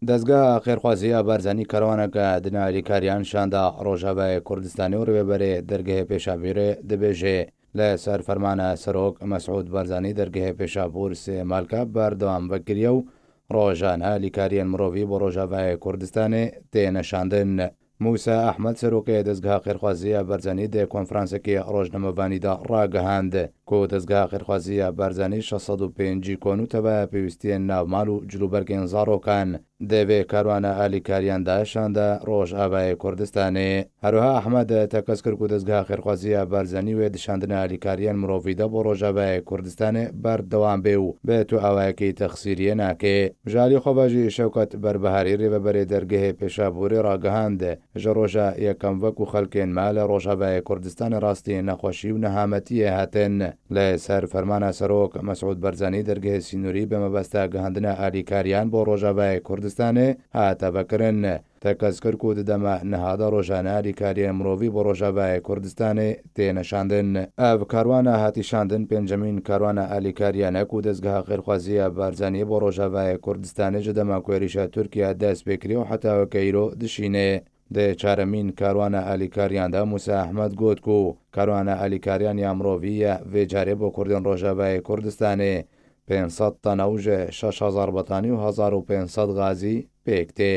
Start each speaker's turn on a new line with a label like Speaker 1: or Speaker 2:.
Speaker 1: دەزگا خێرخوازییا بارزانی کاروانەکە دنا ئالیکاریان شاندا ڕۆژاڤاێ کوردستانێ و ڕێوەبەرێ دەرگەهێ پێشابویرێ دبێژێ لە سەر فەرمانە سەرۆک مەسعود بارزانی دەرگەهێ پێشابوور سێمالکا بەردەوام ڤەکریە و ڕۆژانە ئالیکاریێن مرۆڤی بۆ ڕۆژاڤاێ کوردستانێ تێنە شاندن. موسا ئەحمەد سەرۆکێ دەزگا خێرخوازییا بارزانی دە کۆنفرانسەکێ ڕۆژنامەڤانیدا ڕاگەهاند کو دەزگا خێرخوازییا بارزانی 650 کۆن و تەڤایا پێویستیێن ناو ماڵ و جلوبەرگێن زاڕۆکان دە ڤێ کاروانە ئالیکاریاندا شاندە ڕۆژاڤاێ کوردستانێ. هەروەها ئەحمەد تەکەز کرد کو دەزگا خێرخوازییا بارزانی وێ دشاندنە ئالیکاریێن مرۆڤیدا بۆ ڕۆژاڤاێ کوردستانێ بەردەوام بێ و بە تو ئاوایەکی تەخسیریێ ناکێ. ژالی خۆڤاژی شەوکەت بەربەهاری رێڤەبەرێ دەرگەهێ پێشابوورێ ڕاگەهاند، ژە ڕۆژا یەکەم ڤە کو خەلکێن مە لە ڕۆژاڤاێ کوردستانێ ڕاستی نەخوەشی و نەهامەتیێ هاتن، لە سەر فەرمانا سەرۆک مەسعود بەرزانی دەرگەهێ سینووری بە مەبەستا گەهاندنا ئالیکاریان بۆ ڕۆژاڤاێ کوردستانێ هاتە ڤەکرن. تەکەز کرد کو ددەمە نهادا ڕۆژانە ئالیکاریێن مرۆڤی بۆ ڕۆژاڤاێ کوردستانێ تێنە شاندن. ئەڤ کاروانە هاتی شاندن پێنجەمین کاروانە ئالیکاریانە کو دەزگەها خێرخوازییا بارزانی بۆ ڕۆژاڤاێ کوردستانێ ژە دەما کو ێریشا تورکیا دەس پێ کریە و حەتاوەکە ئیرۆ دشینێ. دە چارەمین کاروانە ئالیکاریاندا موسا ئەحمەد گۆت کو کاروانە ئالیکاریان یا مرۆڤی یە ڤێ جارێ بۆ کوردێن ڕۆژاڤاێ کوردستانێ 500 تەنە و ژە 6000 بەتانی و 1500 غازی پێک تێ.